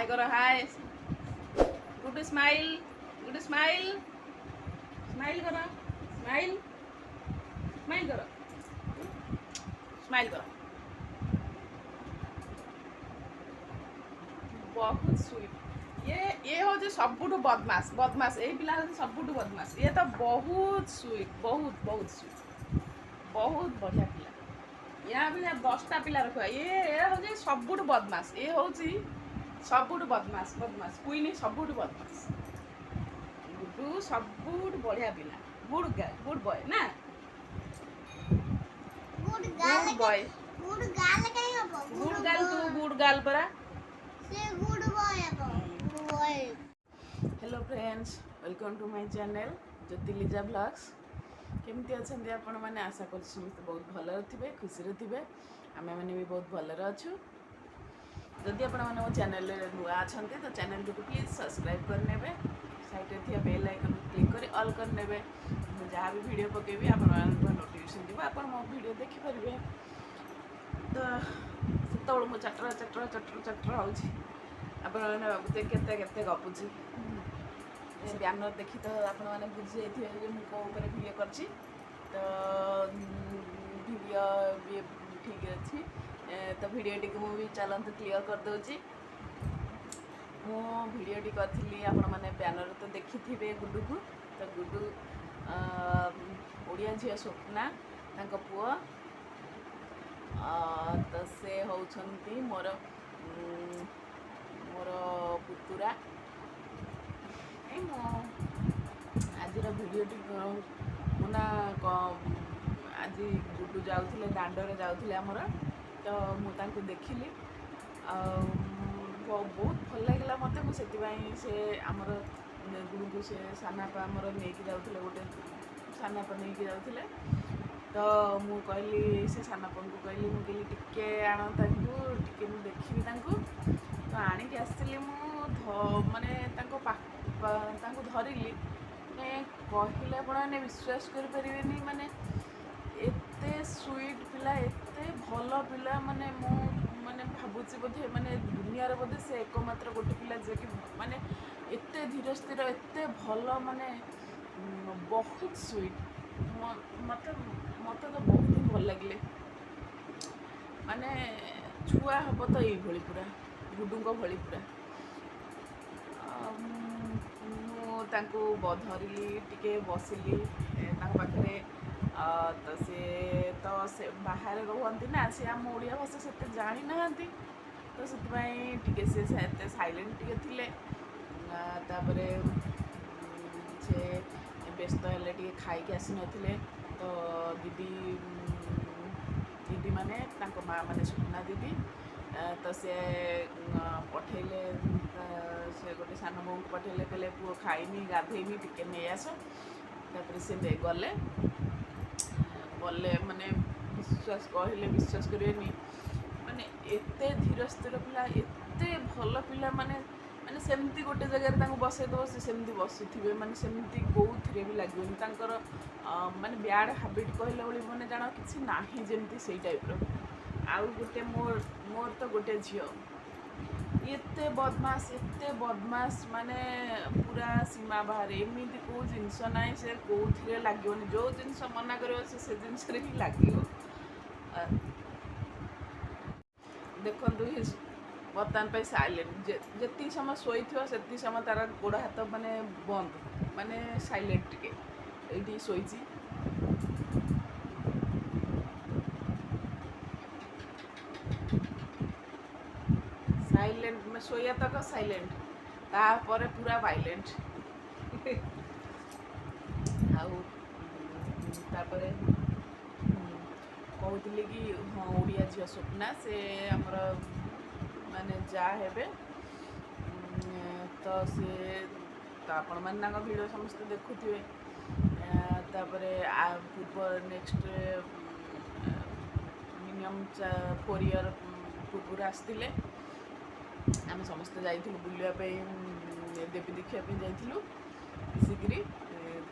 କର, hi Gudu. Smile Gudu, smile, smile କର, smile, smile କର, ସ୍ମାଇଲ୍ କର। ବହୁତ ସୁଇଟ୍ ଇଏ। ଇଏ ହେଉଛି ସବୁଠୁ ବଦମାସ, ବଦମାସ। ଏଇ ପିଲା ହେଉଛି ସବୁଠୁ ବଦମାସ। ଇଏ ତ ବହୁତ ସୁଇଟ୍, ବହୁତ ବହୁତ ସୁଇଟ୍, ବହୁତ ବଢ଼ିଆ ପିଲା। ୟା ଭଳିଆ 10ଟା ପିଲା ରଖିବା। ଇଏ ହେଉଛି ସବୁଠୁ ବଦମାସ। ଇଏ ହେଉଛି ସବୁଠୁ ବଦମାସ, ବଦମାସ କୁଇନି, ସବୁଠୁ ବଦମାସ। ଗୁଡୁ ସବୁଠୁ ବଢ଼ିଆ ପିଲା। ଗୁଡ୍ ଗାର୍ଲ, ଗୁଡ୍ ବୟ ନା? Good good girl. Boy. Good girl କାଇଁ ହବ? ଗୁଡ୍ ଗାର୍ଲ, ତୁ ଗୁଡ୍ ଗାର୍ଲ ପରା। ସେ ଗୁଡ୍ ବୟ ହବ, good boy. Hello friends, welcome to my channel Jyoti Liza vlogs. କେମିତି ଅଛନ୍ତି ଆପଣମାନେ? ଆଶା କରୁଛି ସମସ୍ତେ ବହୁତ ଭଲରେ ଥିବେ, ଖୁସିରେ ଥିବେ। ଆମେମାନେ ବି ବହୁତ ଭଲରେ ଅଛୁ। ଯଦି ଆପଣମାନେ ମୋ ଚ୍ୟାନେଲରେ ନୂଆ ଅଛନ୍ତି, ତ ଚ୍ୟାନେଲଟିକୁ ପ୍ଲିଜ୍ ସବସ୍କ୍ରାଇବ୍ କରିନେବେ। ସାଇଡ଼୍ରେ ଥିବା ବେଲ୍ ଆଇକନ୍କୁ କ୍ଲିକ୍ କରି ଅଲ୍ କରିନେବେ। ମୁଁ ଯାହା ବି ଭିଡ଼ିଓ ପକାଇବି, ଆପଣମାନଙ୍କ ନୋଟିଫିକେସନ୍ ଯିବ, ଆପଣ ମୋ ଭିଡ଼ିଓ ଦେଖିପାରିବେ। ତ ସେତେବେଳୁ ମୁଁ ଚଟର ଚଟର ଚଟର ଚଟର ହେଉଛି, ଆପଣମାନେ ଭାବୁଥିବେ କେତେ କେତେ ଗପୁଛି। ସେ ବ୍ୟାନର ଦେଖି ତ ଆପଣମାନେ ବୁଝି ଯାଇଥିବେ ଯେ ମୁଁ କେଉଁ ଉପରେ ଭିଡ଼ିଓ କରିଛି। ତ ଭିଡ଼ିଓ ବି ଠିକ୍ ଅଛି। ତ ଭିଡ଼ିଓଟିକୁ ମୁଁ ବି ଚାଲନ୍ତୁ କ୍ଲିଅର୍ କରିଦେଉଛି। ମୁଁ ଭିଡ଼ିଓଟି କରିଥିଲି, ଆପଣମାନେ ବ୍ୟାନର ତ ଦେଖିଥିବେ ଗୁଡୁକୁ। ତ ଗୁଡୁ ଓଡ଼ିଆ ଝିଅ ସ୍ୱପ୍ନା, ତାଙ୍କ ପୁଅ। ତ ସେ ହେଉଛନ୍ତି ମୋର ପୁତୁରା। ଏଇ ମୁଁ ଆଜିର ଭିଡ଼ିଓଟି ମୁଁ ନା ଆଜି ଗୁଡୁ ଯାଉଥିଲେ, ଦାଣ୍ଡରେ ଯାଉଥିଲେ ଆମର, ତ ମୁଁ ତାଙ୍କୁ ଦେଖିଲି ଆଉ ବହୁତ ଭଲ ଲାଗିଲା ମୋତେ। ମୁଁ ସେଥିପାଇଁ ସେ ଆମର ଗୁଡୁଙ୍କୁ ସେ ସାନାପା ଆମର ନେଇକି ଯାଉଥିଲେ, ଗୋଟେ ସାନାପା ନେଇକି ଯାଉଥିଲେ। ତ ମୁଁ କହିଲି, ସେ ସାନାପାଙ୍କୁ କହିଲି, ମୁଁ କହିଲି ଟିକେ ଆଣ ତାଙ୍କୁ, ଟିକେ ମୁଁ ଦେଖିବି ତାଙ୍କୁ। ତ ଆଣିକି ଆସିଥିଲି ମୁଁ, ମାନେ ତାଙ୍କ ତାଙ୍କୁ ଧରିଲି, ମାନେ କହିଲେ ଆପଣମାନେ ବିଶ୍ୱାସ କରିପାରିବେନି, ମାନେ ଏତେ ସୁଇଟ୍ ପିଲା, ଏତେ ଭଲ ପିଲା। ମାନେ ମୁଁ ମାନେ ଭାବୁଛି ବୋଧେ ମାନେ ଦୁନିଆରେ ବୋଧେ ସେ ଏକମାତ୍ର ଗୋଟେ ପିଲା ଯିଏକି ମାନେ ଏତେ ଧୀର ସ୍ଥିର, ଏତେ ଭଲ, ମାନେ ବହୁତ ସୁଇଟ୍। ମୋତେ ତ ବହୁତ ହିଁ ଭଲ ଲାଗିଲେ। ମାନେ ଛୁଆ ହେବ ତ ଏଇଭଳି ପୁରା, ଗୁଡୁଙ୍କ ଭଳି ପୁରା। ଆଉ ମୁଁ ତାଙ୍କୁ ଧରିଲି, ଟିକେ ବସିଲି ତାଙ୍କ ପାଖରେ। ତ ସେ ତ ସେ ବାହାରେ ରୁହନ୍ତି ନା, ସେ ଆମ ଓଡ଼ିଆ ଭାଷା ସେତେ ଜାଣିନାହାନ୍ତି, ତ ସେଥିପାଇଁ ଟିକେ ସେ ଏତେ ସାଇଲେଣ୍ଟ ଟିକେ ଥିଲେ। ତାପରେ ସେ ବ୍ୟସ୍ତ ହେଲେ ଟିକେ, ଖାଇକି ଆସିନଥିଲେ। ତ ଦିଦି ମାନେ ତାଙ୍କ ମା ମାନେ ସ୍ୱପ୍ନା ଦିଦି, ତ ସେ ପଠେଇଲେ, ସେ ଗୋଟେ ସାନ ବୋଉଙ୍କୁ ପଠେଇଲେ, କହିଲେ ପୁଅ ଖାଇନି, ଗାଧେଇନି, ଟିକେ ନେଇ ଆସ। ତାପରେ ସେ ଗଲେ। ଗଲେ ମାନେ ବିଶ୍ୱାସ କହିଲେ ବିଶ୍ୱାସ କରିବେନି, ମାନେ ଏତେ ଧୀର ସ୍ଥିର ପିଲା, ଏତେ ଭଲ ପିଲା। ମାନେ ମାନେ ସେମିତି ଗୋଟେ ଜାଗାରେ ତାଙ୍କୁ ବସେଇଦେବ, ସେ ସେମିତି ବସିଥିବେ। ମାନେ ସେମିତି କେଉଁଥିରେ ବି ଲାଗିବନି ତାଙ୍କର। ମାନେ ବ୍ୟାଡ଼ ହାବିଟ୍ କହିଲା ଭଳି ମାନେ ଜାଣ କିଛି ନାହିଁ ଯେମିତି, ସେଇ ଟାଇପ୍ର। ଆଉ ଗୋଟେ ମୋର ତ ଗୋଟେ ଝିଅ, ଏତେ ବଦମାସ, ଏତେ ବଦମାସ, ମାନେ ପୁରା ସୀମା ବାହାରେ। ଏମିତି କେଉଁ ଜିନିଷ ନାହିଁ ସେ କେଉଁଥିରେ ଲାଗିବନି। ଯେଉଁ ଜିନିଷ ମନା କରିବ, ସେ ସେ ଜିନିଷରେ ହିଁ ଲାଗିବ। ଦେଖନ୍ତୁ, ଇଏ ବର୍ତ୍ତମାନ ପାଇଁ ସାଇଲେଣ୍ଟ। ଯେତିକି ସମୟ ଶୋଇଥିବ, ସେତିକି ସମୟ ତାର ଗୋଡ଼ ହାତ ମାନେ ବନ୍ଦ, ମାନେ ସାଇଲେଣ୍ଟ ଟିକେ। ଏଇଠି ଶୋଇଛି। ସାଇଲେଣ୍ଟ ଶୋଇବା ତକ ସାଇଲେଣ୍ଟ, ତାପରେ ପୁରା ଭାଇଲେଣ୍ଟ। ଆଉ ତାପରେ କହୁଥିଲି କି ହଁ, ଓଡ଼ିଆ ଝିଅ ସ୍ୱପ୍ନା, ସେ ଆମର ମାନେ ଯାହା ହେବେ। ତ ସେ ତ ଆପଣମାନେ ତାଙ୍କ ଭିଡ଼ିଓ ସମସ୍ତେ ଦେଖୁଥିବେ। ତାପରେ ପୂର୍ବ ନେକ୍ସଟ ମିନିମମ୍ 4 ଇୟର୍ ପୂର୍ବରୁ ଆସିଥିଲେ। ଆମେ ସମସ୍ତେ ଯାଇଥିଲୁ ବୁଲିବା ପାଇଁ, ଦେବୀ ଦେଖିବା ପାଇଁ ଯାଇଥିଲୁ ମିଶିକିରି।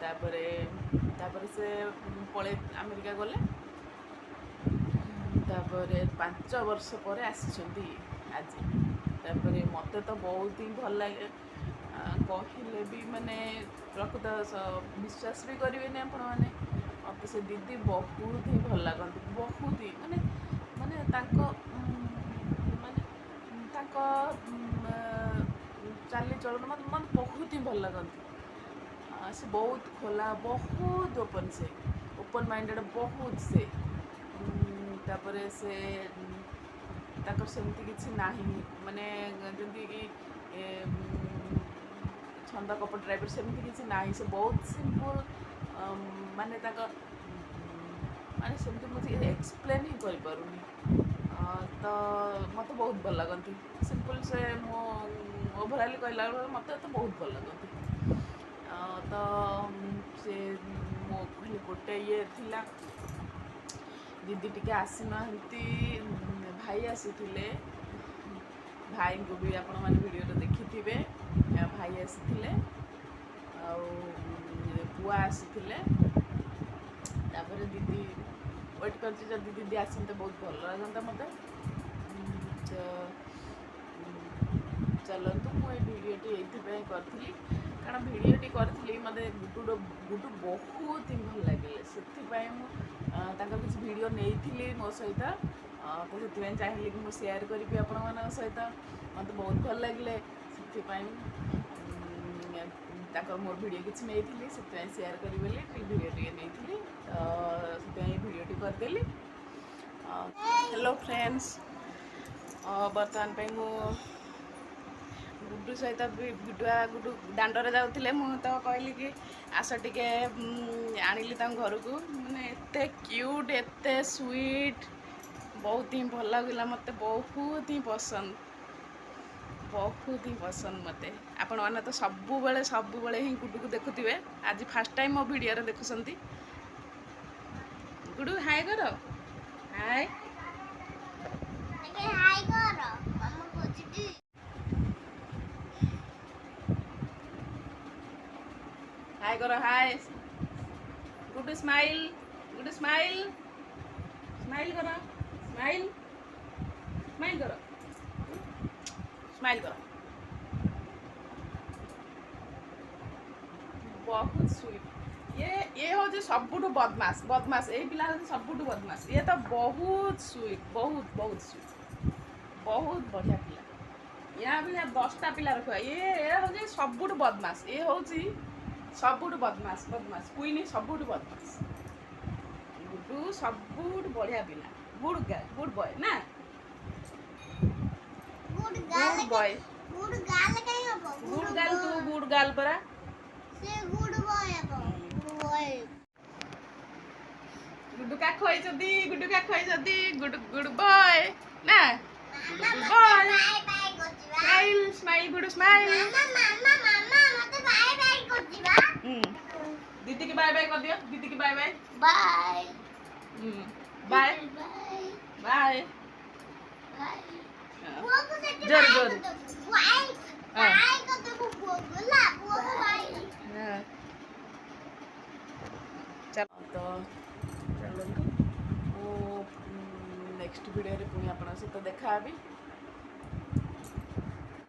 ତାପରେ ତାପରେ ସେ ପଳେଇ ଆମେରିକା ଗଲେ। ତାପରେ 5 ବର୍ଷ ପରେ ଆସିଛନ୍ତି ଆଜି। ତାପରେ ମୋତେ ତ ବହୁତ ହିଁ ଭଲ ଲାଗେ। କହିଲେ ବି ମାନେ ପ୍ରକୃତ ବିଶ୍ୱାସ ବି କରିବେନି ଆପଣମାନେ, ମୋତେ ସେ ଦିଦି ବହୁତ ହିଁ ଭଲ ଲାଗନ୍ତି, ବହୁତ ହିଁ ମାନେ ମାନେ ତାଙ୍କ ମାନେ ତାଙ୍କ ଚାଲିଚଳନ ମୋତେ ମୋତେ ବହୁତ ହିଁ ଭଲ ଲାଗନ୍ତି। ସେ ବହୁତ ଖୋଲା, ବହୁତ ଓପନ୍, ସେ ଓପନ୍ ମାଇଣ୍ଡେଡ଼ ବହୁତ ସେ। ତାପରେ ସେ ତାଙ୍କର ସେମିତି କିଛି ନାହିଁ, ମାନେ ଯେମିତିକି ଛନ୍ଦ କପଟ ଟାଇପ୍ର ସେମିତି କିଛି ନାହିଁ। ସେ ବହୁତ ସିମ୍ପଲ୍, ମାନେ ତାଙ୍କ ମାନେ ସେମିତି ମୁଁ ଟିକେ ଏକ୍ସପ୍ଲେନ୍ ହିଁ କରିପାରୁନି। ତ ମୋତେ ବହୁତ ଭଲ ଲାଗନ୍ତି ସିମ୍ପଲ୍ ସେ। ମୁଁ ଓଭରାଲି କହିଲା ବେଳକୁ ମୋତେ ତ ବହୁତ ଭଲ ଲାଗନ୍ତି। ତ ସେ ମୋ ଖାଲି ଗୋଟେ ଇଏ ଥିଲା, ଦିଦି ଟିକେ ଆସିନାହାନ୍ତି, ଭାଇ ଆସିଥିଲେ। ଭାଇଙ୍କୁ ବି ଆପଣମାନେ ଭିଡ଼ିଓରେ ଦେଖିଥିବେ। ଭାଇ ଆସିଥିଲେ ଆଉ ପୁଅ ଆସିଥିଲେ। ତାପରେ ଦିଦି ୱେଟ୍ କରିଛି, ଯଦି ଦିଦି ଆସନ୍ତେ ବହୁତ ଭଲ ଲାଗନ୍ତା ମୋତେ। ତ ଚାଲନ୍ତୁ, ମୁଁ ଏଇ ଭିଡ଼ିଓଟି ଏଇଥିପାଇଁ କରିଥିଲି, କାରଣ ଭିଡ଼ିଓଟି କରିଥିଲି ମୋତେ ଗୁଡୁ ବହୁତ ହିଁ ଭଲ ଲାଗିଲେ, ସେଥିପାଇଁ ମୁଁ ତାଙ୍କର କିଛି ଭିଡ଼ିଓ ନେଇଥିଲି ମୋ ସହିତ। ତ ସେଥିପାଇଁ ଚାହିଁଲି କି ମୁଁ ସେୟାର କରିବି ଆପଣମାନଙ୍କ ସହିତ। ମୋତେ ବହୁତ ଭଲ ଲାଗିଲେ, ସେଥିପାଇଁ ତାଙ୍କର ମୋର ଭିଡ଼ିଓ କିଛି ନେଇଥିଲି, ସେଥିପାଇଁ ସେୟାର କରିବି ବୋଲି ଭିଡ଼ିଓ ଟିକେ ନେଇଥିଲି। ତ ସେଥିପାଇଁ ଭିଡ଼ିଓଟି କରିଦେଲି। ହ୍ୟାଲୋ ଫ୍ରେଣ୍ଡସ୍, ବର୍ତ୍ତମାନ ପାଇଁ ମୁଁ ଗୁଡୁ ସହିତ ଗୁଡୁଆ ଗୁଡୁ ଦାଣ୍ଡରେ ଯାଉଥିଲେ, ମୁଁ ତ କହିଲି କି ଆସ ଟିକେ, ଆଣିଲି ତାଙ୍କ ଘରକୁ। ମାନେ ଏତେ କ୍ୟୁଟ୍, ଏତେ ସୁଇଟ୍, ବହୁତ ହିଁ ଭଲ ଲାଗିଲା ମୋତେ, ବହୁତ ହିଁ ପସନ୍ଦ, ବହୁତ ହିଁ ପସନ୍ଦ ମୋତେ। ଆପଣମାନେ ତ ସବୁବେଳେ ସବୁବେଳେ ହିଁ ଗୁଡୁକୁ ଦେଖୁଥିବେ, ଆଜି ଫାର୍ଷ୍ଟ ଟାଇମ୍ ମୋ ଭିଡ଼ିଓରେ ଦେଖୁଛନ୍ତି। ଗୁଡୁ ହାଏ କର, ହାଏ। ଟିକେ ହାଇ କର, ମାମା କହୁଛି। ହାଏ କର, hi Gudu, smile Gudu, smile, smile କର, ସ୍ମାଇଲ୍, ସ୍ମାଇଲ୍ କର, ସ୍ମାଇଲ୍ କର। ବହୁତ ସୁଇଟ୍। ଇଏ ହେଉଛି ସବୁଠୁ ବଦମାସ, ବଦମାସ ଏଇ ପିଲା ହେଉଛି ସବୁଠୁ ବଦମାସ। ଇଏ ତ ବହୁତ ସୁଇଟ୍, ବହୁତ ବହୁତ ସୁଇଟ୍, ବହୁତ ବଢ଼ିଆ ପିଲା। ୟା ଭଳିଆ 10ଟା ପିଲା ରଖିବା। ଇଏ ହେଉଛି ସବୁଠୁ ବଦମାସ, ଇଏ ହେଉଛି ସବୁଠୁ ବଦମାସ, ବଦମାସ କୁଇନି, ସବୁଠୁ ବଦମାସ। ଗୁଡୁ ସବୁଠୁ ବଢ଼ିଆ ପିଲା, ଗୁଡ୍ ଗାର୍ଲ, ଗୁଡ୍ ବୟ ନା? Good good girl. Boy. Good girl କାଇଁ ହବ? ଗୁଡ୍ ଗାର୍ଲ, ତୁ ଗୁଡ୍ ଗାର୍ଲ ପରା। ସେ ଗୁଡ୍ ବୟ ହବ, ଗୁଡ୍ ବୟ। ଗୁଡୁ କା ଖୁଆଇଛନ୍ତି, ଗୁଡୁ କା ଖୁଆଇଛନ୍ତି, ଗୁଡ୍ ଗୁଡ୍ ବୟ ନା? ମାମା ଗୁଡ୍ ମତେ ବୟ। ବାଏ ବାଏ କରୁଛି ବା। Smile, smile Gudu, smile. ମାମା, ମାମା, ମାମା, ମତେ ବାଏ ବାଏ କରୁଛି ବା। ଦିଦି କି ବାଏ ବାଏ କରିଦିଅ, ଦିଦି କି bye bye. Bye. Bye. Bye. Bye. Bye. ପୁଅକୁ ସେଠି ଜୋରେ, ବାଏ ଜୋରେ। କରିଦବୁ, ବାଏ। ହଁ। ବାଏ କରିଦବୁ ପୁଅକୁ, ହେଲା? ପୁଅକୁ ବାଏ। ତ ଚାଲନ୍ତୁ, ମୁଁ ନେକ୍ସଟ ଭିଡ଼ିଓରେ ପୁଣି ଆପଣଙ୍କ ସହିତ ଦେଖା ହେବି।